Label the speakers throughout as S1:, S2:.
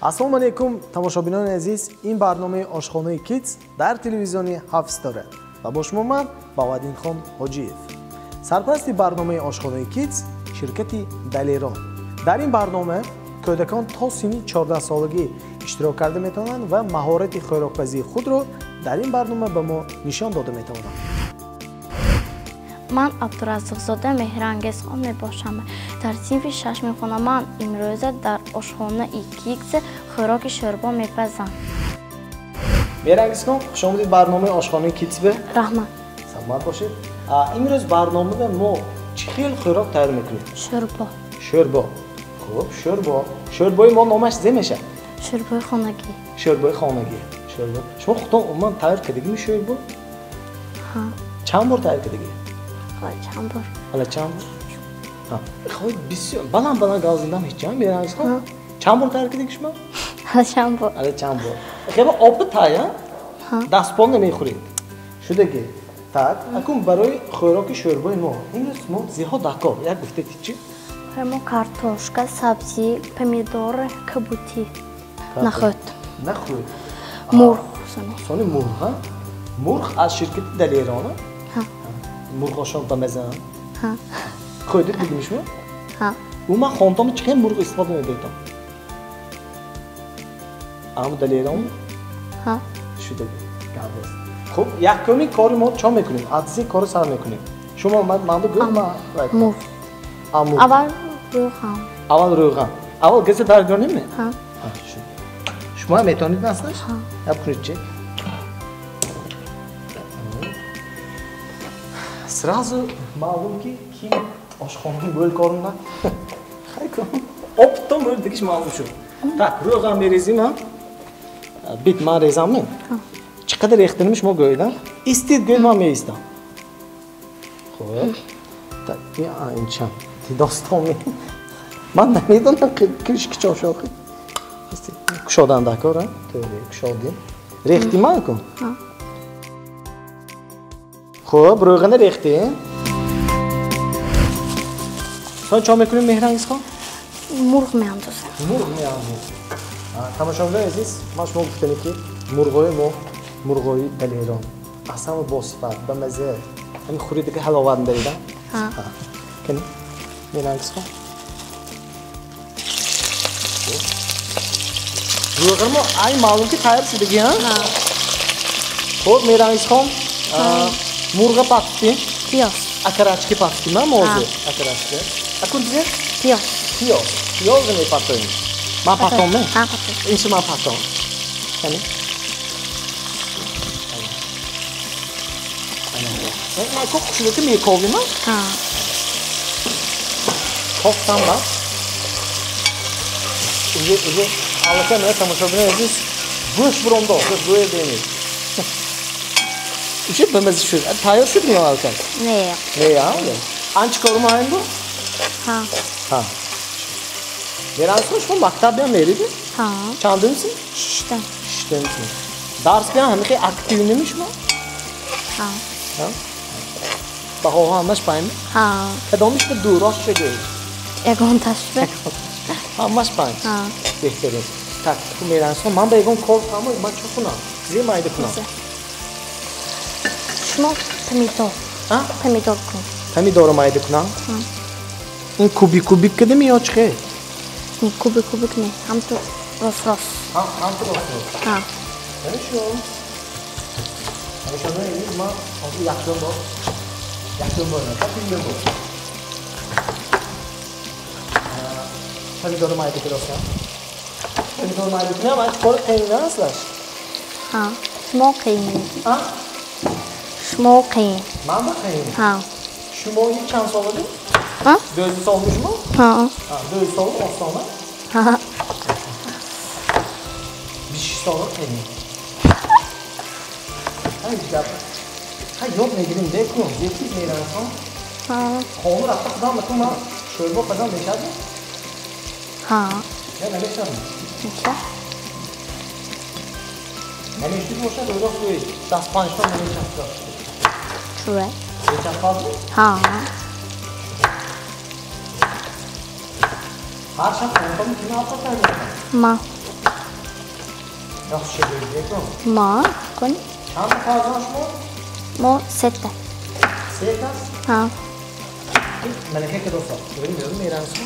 S1: Ассалому алайкум, тамошобинони азиз. Ин барномаи ошхонаи Kids дар телевизиони ҳафт ситора ва бо шумо ман Баҳоваддинхон Ҳоҷиев. Сарпарасти барномаи ошхонаи Kids ширкати Далерон. Дар ин барнома кӯдакон то синни 14 солагӣ иштирок карда метавонанд ва маҳорати хӯрокпазии худро дар ин барнома ба мо нишон дода метавонанд.
S2: Ман Абдураззоқзода Меҳрангезхон мебошам. Дар синфи шаш мехонам. Ман имрӯза дар ошхонаи Kids хӯроки шӯрбо мепазам.
S1: Меҳрангезхон, хуш омадед барномаи ошхонаи Kids бе.
S2: Раҳмат.
S1: Саломат бошед. Имрӯз барномада мо чӣ хел хӯрок тайёр мекунем?
S2: Шӯрбо.
S1: Шӯрбо. Хуб, шӯрбо. Шӯрбои мо номаш зе мешавад?
S2: Шӯрбои хонагӣ.
S1: Шӯрбои хонагӣ. Шӯрбо. Шумо худтон умуман тайёр кардагими шӯрбо?
S2: Ҳа.
S1: Чанд бор тайёр кардагӣ?
S2: Ҳала чанд бор.
S1: Ҳала чанд бор? Хоҳед бисёр баланд баланд гап задам ҳеҷ ҷа Меҳрангезхон? Чанд бор тайёр кардагӣ шумо?
S2: Ҳала чанд бор.
S1: Ҳала чанд бор. Хеба обби тайя? Дастпол намехӯред. Шудагӣ. Так, акун барои хӯроки шӯрбои мо имрӯз мо зиҳо дакор. Як гуфтед чӣ?
S2: Мо картошка, сабзӣ, помидор, кабутӣ. Нахӯд.
S1: Нахӯд.
S2: Мурғ.
S1: Сони мурғ, ҳа? Мурғ аз ширкати Далерона?
S2: Ҳа.
S1: Мурғошон ба мезананд?
S2: Ҳа.
S1: Хӯрдед дидими шумо?
S2: Ҳа.
S1: Умуман хонтони чӣ хел мурғ истифода мебаред? Ам Далерон?
S2: Ҳа.
S1: Шуда гап аст. Хуб, якуми кори мо чо мекунем? Аз се корро сар мекунем. Шумо манду гӯ ма.
S2: Мурғ.
S1: Мурғ.
S2: Аввал рӯған.
S1: Аввал рӯған. Аввал газа даргонем?
S2: Ҳа.
S1: Шумо метавонед аслаш?
S2: Ҳа.
S1: Яб кунед чӣ? Сразу маълум ки ки ошхонаи мӯл корна. Хайкун. Оптом мӯл дигиш маълум шуд. Так, рӯған мерезим, ҳа? Бит ман резам?
S2: Ҳа.
S1: Чӣ қадар рехтаними шумо гӯед, ҳа? Истед гӯед, ман меистам. Хуб. Так, инчам. Достон ме. Ман намедонам кишки чошохи. Кушодан дакор, ҳа? Тӯри, кушодим. Рехтим ман кун?
S2: Ҳа.
S1: Хуб, рӯғана рехтем. Сон чо мекунем, Меҳрангезхон?
S2: Мурғ меандозем.
S1: Мурғ меандозем. Тамошобинони азиз, ман шумо гуфтам ки мурғои мо мурғои Далерон. Аз ҳама босифат, ба мазза. Ҳамин хӯрида ки ҳаловат мебаред,
S2: ҳа?
S1: Ҳа. Кани, Меҳрангезхон. Рӯғани мо ай маълум ки тайёр шудагӣ, ҳа?
S2: Ҳа.
S1: Хуб, Меҳрангезхон, мурға пахтем.
S2: Пиёз.
S1: Акарачки пахтем, ҳа, мо ҳозир? Акарачки. Акун дигар?
S2: Пиёз.
S1: Пиёз. Пиёзро мепартоем. Ман партом, не?
S2: Ҳа, партом.
S1: Иншо ман партом. Кани? Ман ко хушудаки мековим, ҳа?
S2: Ҳа.
S1: Кофтам ба. Уже аллакай мана тамошобинони азиз гӯшт буромдо, гӯшт бӯе бенед. Уже ба мазза шуд. Тайёр шуд ми аллакай?
S2: Не.
S1: Не, ҳа? Ан чӣ кору маҳем бу?
S2: Ҳа.
S1: Ҳа. Меҳрангезхон, шумо мактаб биям меридед?
S2: Ҳа.
S1: Чандум синф?
S2: Шиштум.
S1: Шиштум синф. Дарс биям ҳамихи актив неми шумо?
S2: Ҳа.
S1: Ҳа? Баҳоҳо ҳамаш панҷ?
S2: Ҳа.
S1: Кадомиш ба дурост чӣ гӯед?
S2: Ягонташ бе.
S1: Ҳамаш панҷ?
S2: Ҳа.
S1: Беҳтарин. Так, Меҳрангезхон, ман ба ягон кор фаҳмам, ман чӣ кунам? Зе майда кунам?
S2: Шумо помидор.
S1: Ҳа?
S2: Помидор кун.
S1: Помидорро майда кунам?
S2: Ҳа.
S1: Ин кубик кубик кардами ё чӣ хел?
S2: Не, кубик кубик не, ҳамту рос рос.
S1: Ҳамту рос рос.
S2: Ҳа.
S1: Хорошо. Хорошо, ман ҳозир якдон бор. Якдон бор, якдон бор. Помидорро майда кардам. Помидорро майда кунам, ман кори қиин аслаш.
S2: Ҳа, шумо қиин.
S1: Ҳа?
S2: Шумо қиин.
S1: Ман ба қиин?
S2: Ҳа.
S1: Шумо чанд солади?
S2: Ҳа?
S1: 12 солми шумо?
S2: Ҳа.
S1: Ҳа, 12 сол осон, ҳа?
S2: Ҳа.
S1: 5 сола қиин. Ҳа, ҳеҷ гап. Ҳа, ёд мегирим, бекун, зетиз Меҳрангезхон.
S2: Ҳа.
S1: Хона рафта худам бикун, ман шӯрбо пазам мешавад?
S2: Ҳа.
S1: Я намешавад?
S2: Мешавад.
S1: Намешуд бошад, рост гӯед. Даст панҷтон намечаспад.
S2: Чӯра?
S1: Мечаспад?
S2: Ҳа.
S1: Ҳар шаб хонатон ким овқат тайёр мекунад?
S2: Ман.
S1: Рост шогирдекун.
S2: Ма, кун.
S1: Чанд фарзанд шумо?
S2: Мо сета.
S1: Сета?
S2: Ҳа.
S1: Малака ки доста. Бибин мерансу?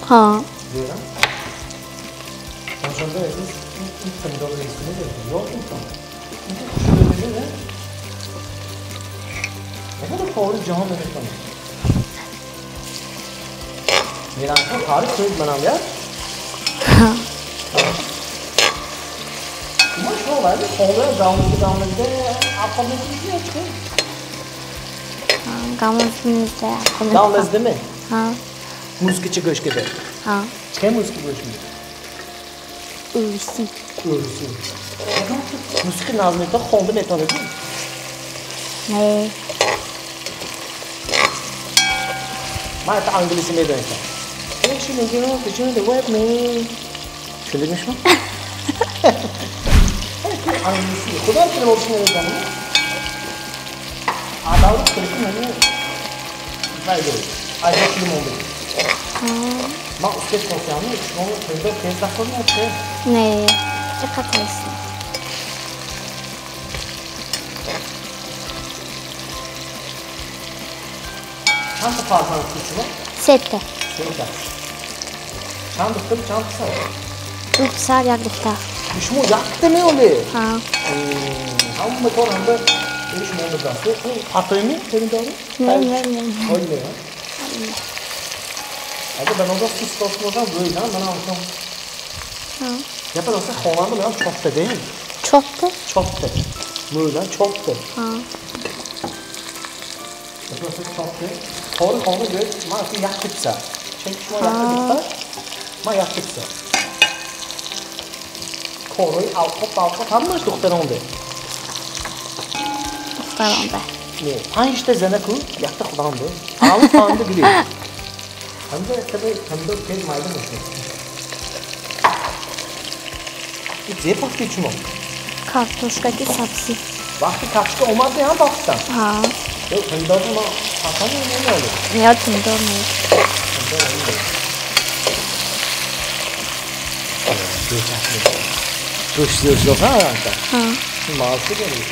S2: Ҳа.
S1: Зера. Тамошобинони азиз, ин помидор рейсуне ё ин то. Ин хушбӯй не? Ягон фаври ҷаҳон наметавонад. Мерансу таъриф кунед манам я?
S2: Ҳа.
S1: Ма шумо вали хона гавнизда гавнизда авқот чӣ?
S2: Гавнизда авқот.
S1: Гавнизда ме?
S2: Ҳа.
S1: Музыка гӯш кида?
S2: Ҳа.
S1: Чӣ музыка гӯш мекунед?
S2: Урусӣ.
S1: Урусӣ. Мусиқи наз метавонед, хонда метавонед?
S2: Не.
S1: Ман ҳатто англисӣ медонистам. Шундагми шумо? Англисӣ. Худо калимаҳош намедонам. Адаври телефон ҳамин вай доред. Айдо шуди монда. Ман успех кардам, шумо помидор тез дастор меояд?
S2: Не, чӣ қадр нест.
S1: Чанд та фарзанд ҳастед шумо?
S2: Сета.
S1: Сета. Чанд духтар, чанд писар?
S2: Ду писар, як духтар.
S1: Шумо якта меолед?
S2: Ҳа.
S1: Ҳама кор ҳамда шумо даст. Партоеми помидорро?
S2: Не, не, не.
S1: Ҳоли не? Агар ба ногоҳ суст дошта бошам, гӯйдам, ман ҳамчун.
S2: Ҳа.
S1: Гапа роста хонанда меам чотта дем.
S2: Чотта?
S1: Чотта. Мӯйдан чотта.
S2: Ҳа.
S1: Гапа роста чотта. Кори хона гӯяд, ман асло якта писар. Чунки шумо якта духтар, ман якта писар. Корҳои авқот авқот ҳамааш духтаронде.
S2: Духтаронде.
S1: Не, панҷта занаку якта худамде. Ҳама фаҳмида гиред. Ҳамда таби помидор тез майда мешавад. Ин зе пахтед шумо?
S2: Картошкаки сабзӣ.
S1: Вақти картошка омад ҳам пахтам?
S2: Ҳа.
S1: Ё помидорро ман пахтам ё намеолед?
S2: Не, помидор не.
S1: Помидор намеолед. Гӯшт зиёд шуд, ҳа?
S2: Ҳа.
S1: Мазза доред.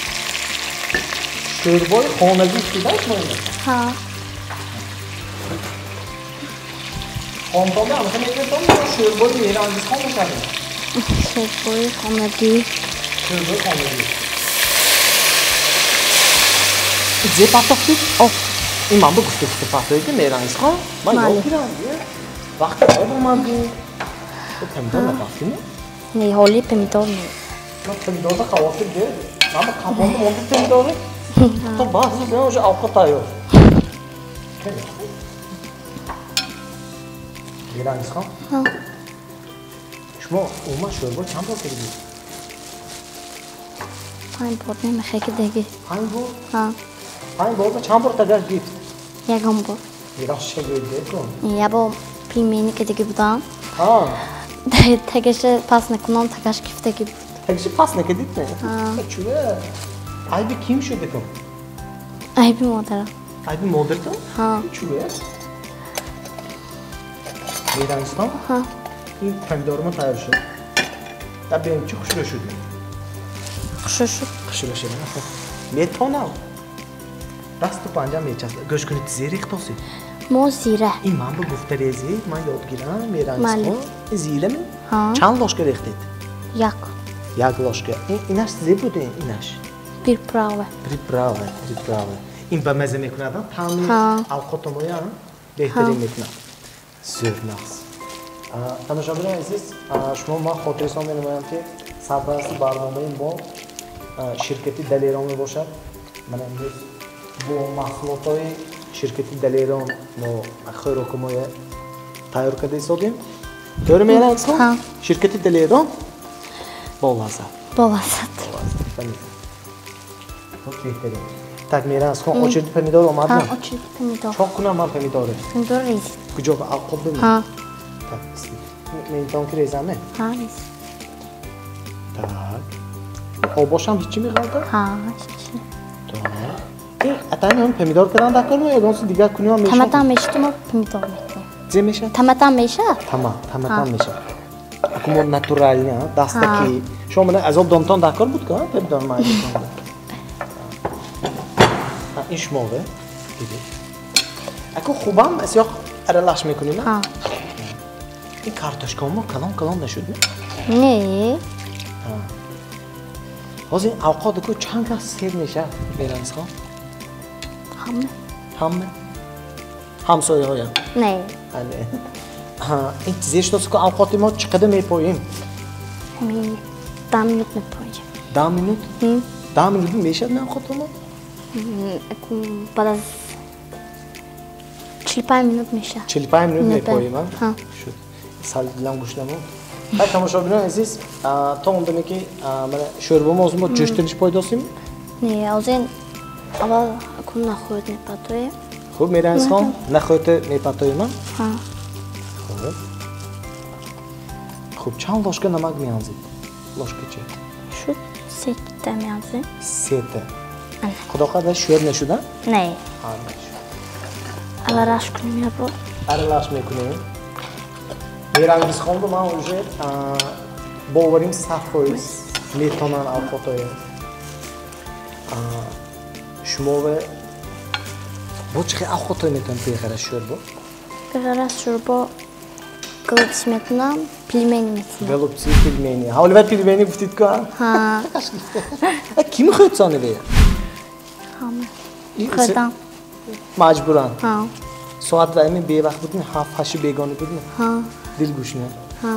S1: Шӯрбои хонагӣ шуда шумо ин?
S2: Ҳа.
S1: Хонтонда ҳамаша мекунед ё шӯрбои меҳрангизхон мешавед?
S2: Шӯрбои хонагӣ.
S1: Шӯрбои хонагӣ. Зе партохтед?
S2: Об.
S1: Ин ман ба гуфта гуфта партоед меҳрангизхон? Ман ёд гирам. Вақти об омад. Помидор напахтем?
S2: Не, ҳоли помидор не.
S1: Ман помидорда хавотир де. Ман ба қапонда монда помидорро. То баъзе биён уже овқат тайёр. Меҳрангизхон?
S2: Ҳа.
S1: Шумо умуман шӯрбо чанд бор кардед?
S2: 5 бор намехекидагӣ.
S1: 5 бор?
S2: Ҳа.
S1: 5 бор чанд бор тагаш гифт?
S2: Ягон бор.
S1: Рост гӯед кун.
S2: Я бор пельмени кардагӣ будам.
S1: Ҳа.
S2: Тагаша пас накунам, тагаш гифтагӣ буд.
S1: Тагаша пас накардид не?
S2: Ҳа.
S1: Чӯ? Айби ким шуд кун?
S2: Айби модарам.
S1: Айби модаратон?
S2: Ҳа.
S1: Чӯ? Меҳрангизхон?
S2: Ҳа.
S1: Ин помидори мо тайёр шуд. Да бинем чӣ хушрӯ шуд?
S2: Хушрӯ шуд.
S1: Хушрӯ шуд. Метавонам. Дасту панҷа мечаспад. Гӯш кунед, зе рехтосед?
S2: Мо зира.
S1: Ин ман ба гуфта резед, ман ёд гирам, Меҳрангизхон. Ин зира ми?
S2: Ҳа.
S1: Чанд ложка рехтед?
S2: Як.
S1: Як ложка. Инаш зе буд, инаш?
S2: Приправа.
S1: Приправа, приправа. Ин ба маза мекунад, таъми авқотомоя беҳтарин мекунад. Зӯр нағз. Тамошобинони азиз, шумо ман хотиррасон менамоям, ки сарпарасти барномаи мо ширкати Далерон мебошад. Мана имрӯз бо маҳсулотҳои ширкати Далерон мо хӯрокумоя тайёр карда истодем. Тӯри Меҳрангизхон?
S2: Ҳа.
S1: Ширкати Далерон бо лаззат.
S2: Бо лаззат.
S1: Беҳтарин. Так, Меҳрангизхон, очереди помидор омад?
S2: Ҳа, очереди помидор.
S1: Чоқ кунам ман помидорро?
S2: Помидор резид.
S1: Куҷо? Авқот бимон?
S2: Ҳа.
S1: Так, метавон ки резам, не?
S2: Ҳа, рез.
S1: Так. Обошам ҳичи меғалта?
S2: Ҳа, ҳичи.
S1: Так. Атайни ҳам помидор кардан дар кор ё ягон чиз дигар кунем мешавад?
S2: Таматам мешавад, мо помидор мекунем.
S1: Зе мешавад?
S2: Таматам мешавад?
S1: Тама, таматам мешавад. Акун мо натурални, дастаки. Шумо мана азоб домтон даркор буд ка? Пебдон майдон. Ин шумове. Дидед. Акун хубам асёқ аралаш мекунем, а? Ин картошка мо калон калон нашуд, не?
S2: Не.
S1: Ҳозир ин авқот ку чанд кас сер мешавад, Мерангизхон?
S2: Ҳама.
S1: Ҳама? Ҳамсояҳоям?
S2: Не.
S1: Не. Ин зер шуд ку авқоти мо чӣ қадар мепоем?
S2: Ҳамин 10 минут мепоем.
S1: 10 минут? 10 минут мешавад не авқоти мо?
S2: Баъд аз 45 минут мешавад.
S1: 45 минут мепоем, а? Шуд. Сал дилам гушна монд. Хай тамошобинони азиз, то он даме ки мана шӯрбо мо мо ҷӯштаниш пойдосим?
S2: Не, озин аввал кун нахӯд мепатоем.
S1: Хуб, Мерангизхон, нахӯдта мепатоем, а?
S2: Ҳа.
S1: Хуб. Хуб, чанд ложка намак меанзед? Ложка чи?
S2: Шуд, сета меанзем.
S1: Сета. Худо хоҳад шӯр нашуда?
S2: Не.
S1: Ҳа, нашуд.
S2: Аралаш кунем я бо.
S1: Аралаш мекунем. Мерангизхонро ман уже боварим 100% метонанд авқотоя. Шумо бо чӣ хел авқотое метавонед беғараз шӯрбо?
S2: Беғараз шӯрбо голубцы метавонам, пельмени метавонам.
S1: Голубцы, пельмени. Ҳоли вай пельмени гуфтид ку?
S2: Ҳа.
S1: Ки мехоҳед сони ве?
S2: Ҳама. Хӯрдам.
S1: Маҷбуран?
S2: Ҳа.
S1: Соат вайми бевақт будми? 7-8 бегонӣ будми?
S2: Ҳа.
S1: Дилгӯшна?
S2: Ҳа.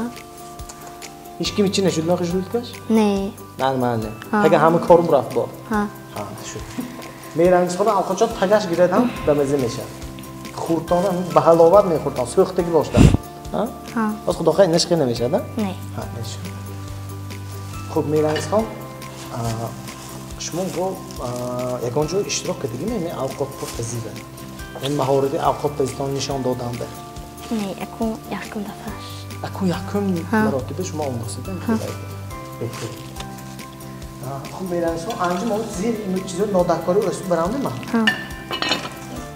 S1: Ҳеч ким ичи нашуд нохи желудкаш?
S2: Не.
S1: Нормально. Тага ҳама корум рафт бо?
S2: Ҳа.
S1: Ҳа, шуд. Мерангизхона авқотчон тагаш гирад ҳам ба маза мешавад. Хуртона ба ҳаловат мехӯртон, сӯхтагӣ бошад. Ҳа?
S2: Ҳа.
S1: Боз худо хоҳад инаш хел намешавад, а?
S2: Не.
S1: Ҳа, нашуд. Хуб, Мерангизхон, шумо бо ягон ҷо иштирок кардагӣ ме авқотпазида? Ин маҳорати авқотпазитон нишон доданда?
S2: Не, акун якум дафъаш.
S1: Акун якум маротиба шумо омӯхтед? Беҳтар. Хуб, Мерангизхон, анҷо мо зир ин чизо нодаккорӣ өсиб барамдем ма?
S2: Ҳа.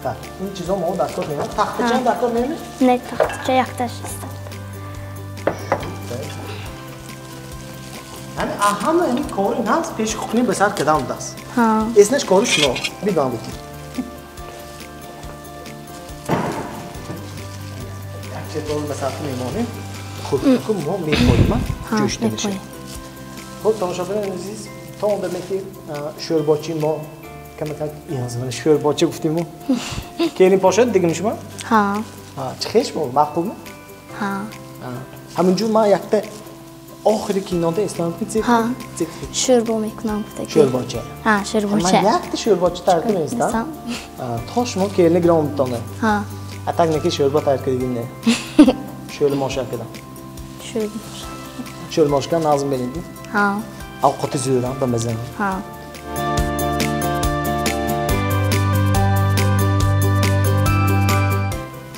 S1: Так, ин чизо мо даккор меем. Тахтача даккор меем?
S2: Не, тахтача якташ ист.
S1: Яъне ҳама ин кори наст пеши кухни ба сар кардам даст.
S2: Ҳа.
S1: Эснаш кори шумо. Бидонам бикин. Якче ба сар мемонем. Хуб, мо мепоем, ҷӯшта мешавад. Хуб, тамошобинони азиз, то он даме ки шӯрбочи мо камакак иҳозмана шӯрбочи гуфтиму. Келин пошад дигим шумо?
S2: Ҳа.
S1: Ҳа, чӣ хел шумо? Маъқулми?
S2: Ҳа.
S1: Ҳаминҷур ман якта охири кинода эслам ки
S2: Ҳа. Шӯрбо мекунам гуфтаги.
S1: Шӯрбоча.
S2: Ҳа, шӯрбоча.
S1: Ман якта шӯрбоча тайёр кунам, то шумо келини гиром битонед.
S2: Ҳа.
S1: А так неки шӯрбо тайёр кардагим не. Шӯли моша кардам.
S2: Шӯли моша.
S1: Шӯли мошка назм беред.
S2: Ҳа.
S1: Авқоти зӯрам ба маза.
S2: Ҳа.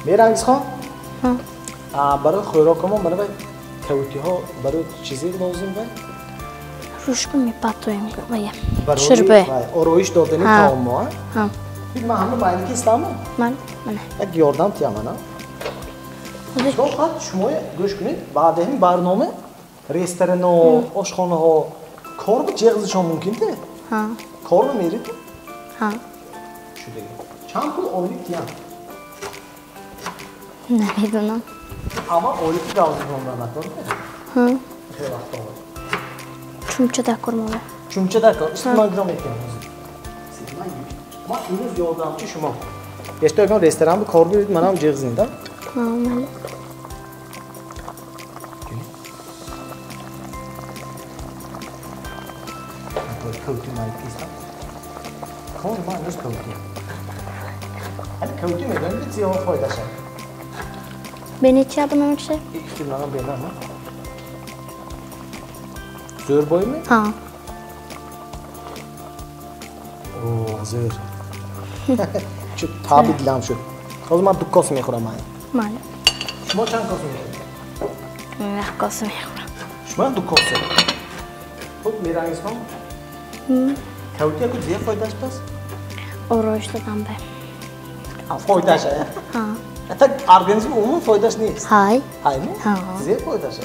S1: Мерангизхон?
S2: Ҳа.
S1: Барои хӯрокамон мана вай кавутиҳо барои чизе лозим вай?
S2: Рӯшку мепатоем вая.
S1: Барои
S2: Шӯрбо.
S1: ороиш додани таоммо, а?
S2: Ҳа.
S1: Бит ман ҳама майнаки истаму?
S2: Ман, мана.
S1: Як ёрдам тиям, ана. То хат шумо гӯш кунед, баъди ҳамин барнома ресторано, ошхонаҳо кор ба ҷеғзишон мумкин де?
S2: Ҳа.
S1: Кор ба мерид?
S2: Ҳа.
S1: Шудаги. Чанд пул ойлик тиям?
S2: Намедонам.
S1: Ама ойлики гавзибонда накор де?
S2: Ҳа.
S1: Хеле вақт омад.
S2: Чумча дакор мова.
S1: Чумча дакор. Ман гиром метиям ҳозир. Ман имрӯз ёрдамчи шумо. Ешто ягон ресторан бу кор бирид, манам ҷеғзин, да?
S2: Ҳа, мале.
S1: Кавути майкиста. Кор ман имрӯз кавути. Ҳали кавути медонед ки зиёд фоидаша?
S2: Бени чи або намекша?
S1: Икки манам бенам, а? Зӯр бойми?
S2: Ҳа.
S1: О, зӯр. Чу таби дилам шуд. Ҳозир ман ду коса мехӯрам ай.
S2: Мале.
S1: Шумо чанд коса мехӯред?
S2: Як коса мехӯрам.
S1: Шумо ду коса. Хуб, Мерангизхон? Кавути яку зиёд фоидааш пас?
S2: Ороиш додам бе.
S1: Фоидааш, а?
S2: Ҳа.
S1: Ата организм умуман фоидааш нест.
S2: Ҳай.
S1: Ҳай, не?
S2: Ҳа.
S1: Зиёд фоидааш.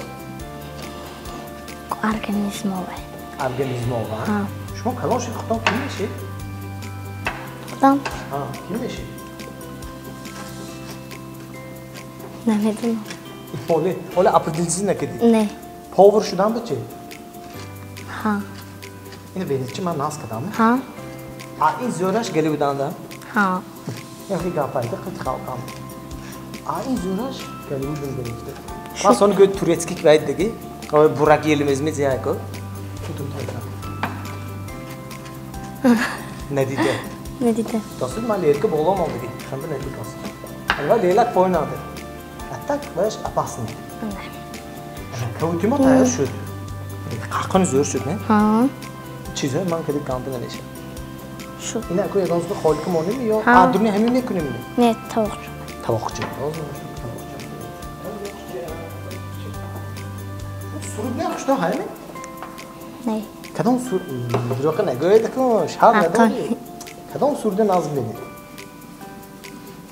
S2: Организмова.
S1: Организмова?
S2: Ҳа.
S1: Шумо калон шуд, худтон ким мешед?
S2: Худам?
S1: Ҳа, ким мешед?
S2: Намедонам.
S1: Ҳоле, ҳоле определиться накардед?
S2: Не.
S1: Повар шудан ба чи?
S2: Ҳа.
S1: Ина бинед, чи ман наз кардам?
S2: Ҳа.
S1: А ин зӯраш Голливуданда?
S2: Ҳа.
S1: Яхи гапайда қит халқам. А ин зӯраш Голливудын гирифта. Пас он гӯяд турецкий квайд диги. Ой Бурак Йилмаз мезияко. Надида.
S2: Надида.
S1: Досуд ман лелка боло мондиги. Ханда надида досуд. Ва лелак поён ад. А так ваш опасный. Кавутимо тайёр шуд. Қаққони зӯр шуд, не?
S2: Ҳа.
S1: Чизҳои ман кади ганда намешавад.
S2: Шуд.
S1: Ина ку ягон зуд холика монем ё адруни ҳамин мекунем?
S2: Не, тавоқча.
S1: Тавоқча. Суруд не хуштон ҳайме?
S2: Не.
S1: Кадом сур дурӯқа нагӯед ку шарм надорӣ? Кадом суруда назм медед?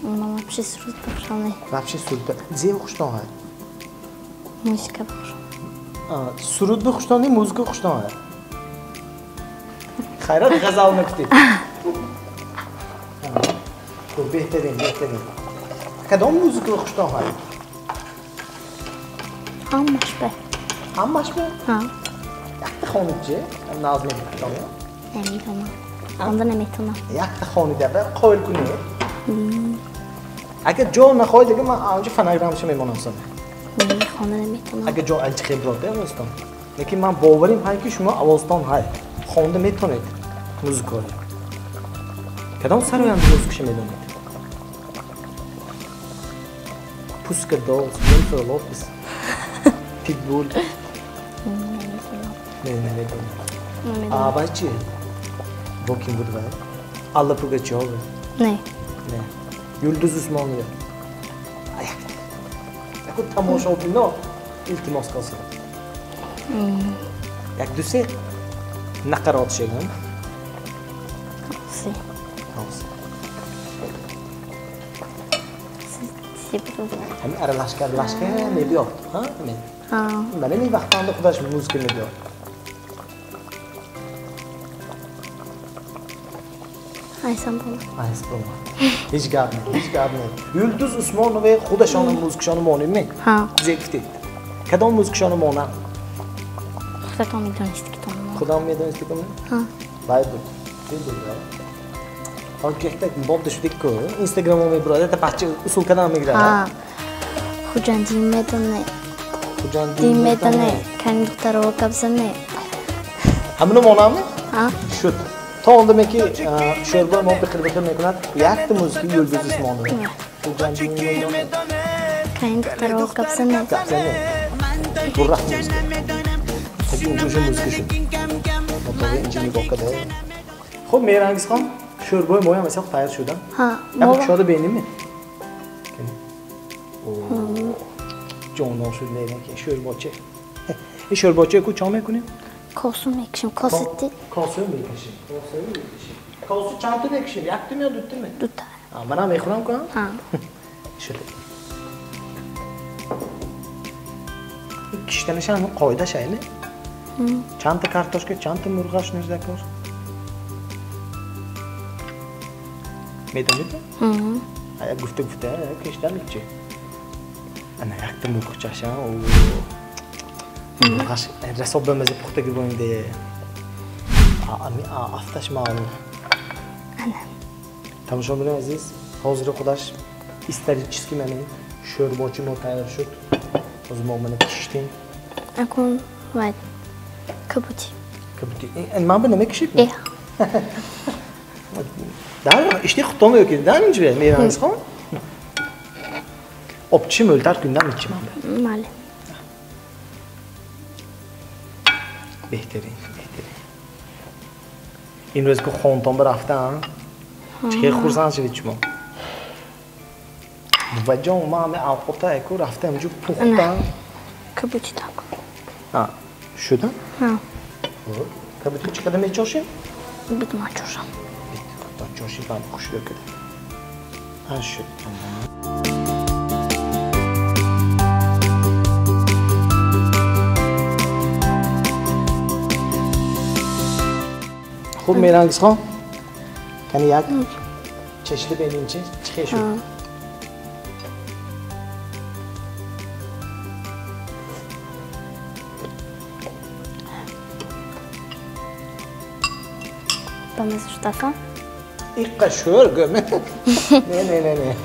S2: Ман вообще суруд бахшам не.
S1: Вообще суруд. Зе хуштон ҳай?
S2: Музыка бахшам.
S1: Суруд бихуштон не, музыка хуштон ҳай? Хайрат ғазал мекутед. Хуб, беҳтарин, беҳтарин. Кадом музыка хуштон ҳай?
S2: Ҳамаш бе.
S1: Ҳамаш бе?
S2: Ҳа.
S1: Якта хонид чи? Назм мекутон?
S2: Намедонам. Хонда наметонам.
S1: Якта хонида бе қоил кунед. Агар ҷо нахоҳед, дига ман анҷо фонограммаша мемонам сона.
S2: Не, хонда наметонам.
S1: Агар ҷо анчи хел бирод, овозтон. Лекин ман боварим ҳай ки шумо овозтон ҳай. Хонда метонед музыкаро. Кадом сароянда музыкаша медонед? Пуска Долс, Jennifer Lopez, Pitbull.
S2: Намедонам.
S1: Не, намедонам. А вай чи? Бо ким буд вай? Алла Пугачёва?
S2: Не.
S1: Не. Юлдуз Усмонова. Яку тамошобино илтимос калса. Як ду се нақарот шегам.
S2: Се. Се.
S1: Ҳамин аралашка аралашка мебиёд, ҳа? Ҳамин.
S2: Ҳа.
S1: Бале, ин вақтанда худаш музыка мебиёд.
S2: Айсан бомад.
S1: Айсан бомад. Ҳеҷ гап не, ҳеҷ гап не. Юлдуз Усмонова худашона музыкашона монем не?
S2: Ҳа.
S1: Зекфтед. Кадом музыкашона монам?
S2: Худатон медонистед ки тон монам.
S1: Худам медонистед ки монам?
S2: Ҳа.
S1: Вай буд. Чӣ буд вай? Ҳол якта боб дашудик ку Инстаграммо мебурад, якта бача усул кадан мегирад.
S2: Ҳа. Хуҷандӣ медоне.
S1: Хуҷандӣ
S2: медоне. Кани духтаро гап зане.
S1: Ҳамино монам?
S2: Ҳа.
S1: Шуд. То ондаме ки шӯрбои мо бихир бихир мекунад, якта музыки Юлдуз Усмонова. Хуҷандӣ медоне.
S2: Кани духтаро гап зане.
S1: Гап зане. Бурра музыка. Таки инҷо уже музыка шуд. Мотове инҷо нигоҳ карда. Хуб, Меҳрангизхон, шӯрбои моям ҳисоб тайёр шуда.
S2: Ҳа.
S1: Як кушода бинем? Ҷонон шуд мегӯям ки шӯрбоча. Ин шӯрбоча ку чо мекунем?
S2: Косу мекашем, косити.
S1: Косу мекашем, косу мекашем. Косу чанд та мекашем? Якта ё дута?
S2: Дута.
S1: Манам мехӯрам ку?
S2: Ҳа.
S1: Шуд. Ин киштанаш ҳам қоидааш айне? Чандта картошка, чандта мурғаш нӯздакор? Медонед? Ая гуфта гуфта киштан чи? Ана якта мурғчаша. Мурғаш расо ба маза пухтаги боинде. Афташ маълум.
S2: Ана.
S1: Тамошобинони азиз, ҳозир худаш исторически мана шӯрбочи мо тайёр шуд. Ҳозир мо мана киштем.
S2: Акун вай кабути.
S1: Кабути. Ман ба намекишед?
S2: Э.
S1: Дар ишти худтон мекунед, дар инҷо Меҳрангизхон? Об чӣ мӯлтар кундан ичи ман ба?
S2: Бале.
S1: Беҳтарин, беҳтарин. Имрӯз ку хонтон рафтам, чӣ хел хурсанд шудед шумо? Буваҷон, ман ҳами авқота ку рафтам инҷо пухтам.
S2: Кабути так.
S1: Ҳа, шуда?
S2: Ҳа.
S1: Кабути чӣ қадар мечошем?
S2: Бит ман чошам.
S1: Бит чоши бам хушрӯ када. Ҳа, шуд. Хуб, Меҳрангизхон, кани як чашида бинем, чи чӣ шуд?
S2: Ба маза шудасан?
S1: Иққа шӯр гӯ. Не, не, не, не,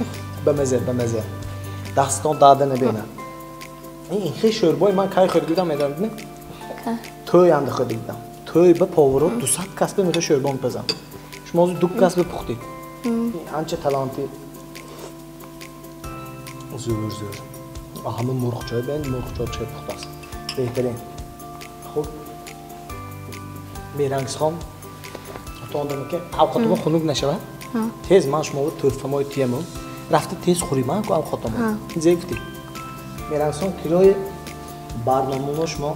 S1: ба маза, ба маза, дастон дарда набина. Ин хел шӯрбои ман кай хӯрда будам, медонед? Тӯй анда хӯрда будам. Тӯй ба поваро 200 кас ба мехоҳ шӯрбо мепазам. Шумо ҳозир ду кас ба пухтед. Анча таланти зӯр, зӯр. Ҳама мурғчой бен, мурғчой чой пухтааст, беҳтарин. Хуб, Меҳрангизхон, то ки авқотумо хунук нашавад, тез ман шуморо тӯҳфамои туяму рафта тез хӯриман ку авқотомо. Зе гуфтед, Меҳрангизхон, кирои барномамо шумо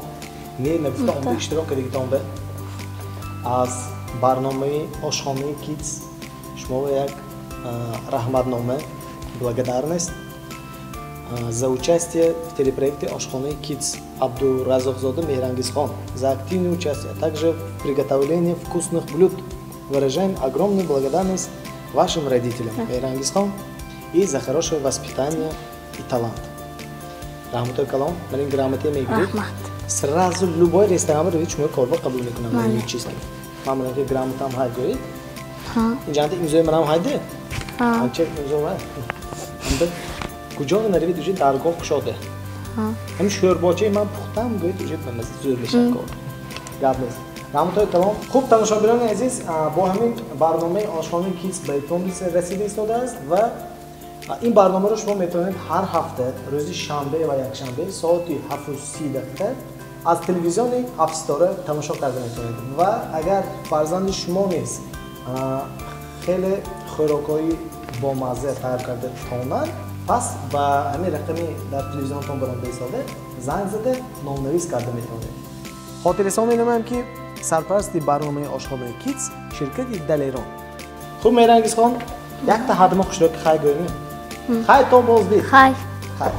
S1: не нагуфта омда иштирок кардагитонда аз барномаи ошхонаи Кидс шуморо як раҳматнома, благодарность за участие в телепроекте «Ошхонаи Кидс» Абдуразоқзода Меҳрангизхон за активное участие, а также в приготовлении вкусных блюд. Выражаем огромную благодарность вашим родителям, Меҳрангизхон, и за хорошее воспитание и талант. Раҳматои калом, ман ин грамота мегиред. Сразу любой ресторан равед, шумо корба қабул мекунам. Чиз ман ман грамотам ҳай гӯед. Инҷанда имзои манам ҳайде. Анча имзо ва. Куҷо наравед, уже даргоҳ кушода. Ҳамин шӯрбочаи ман пухтам, гӯед, уже ба маза зӯр мешавад кор. Гап нест. Раҳматои калом. Хуб, тамошобинони азиз, бо ҳамин барномаи ошхонаи Кидс ба итмом расида истодааст ва ин барномаро шумо метавонед ҳар ҳафта рӯзи шанбе ва якшанбе соати 7:30 аз телевизиони Ҳафтситора тамошо карда метавонед. Ва агар фарзанди шумо низ хеле хӯрокҳои бомазза тайёр карда тавонанд, пас ба ҳамин рақами дар телевизионтон баромада истода занг зада номнавис карда метавонед. Хотиррасон менамоям, ки сарпарасти барномаи ошхонаи Кидс ширкати Далерон. Хуб, Меҳрангизхон, якта ҳадма хушроки хай гӯем. Хай, то боздид.
S2: Хай.
S1: Хай.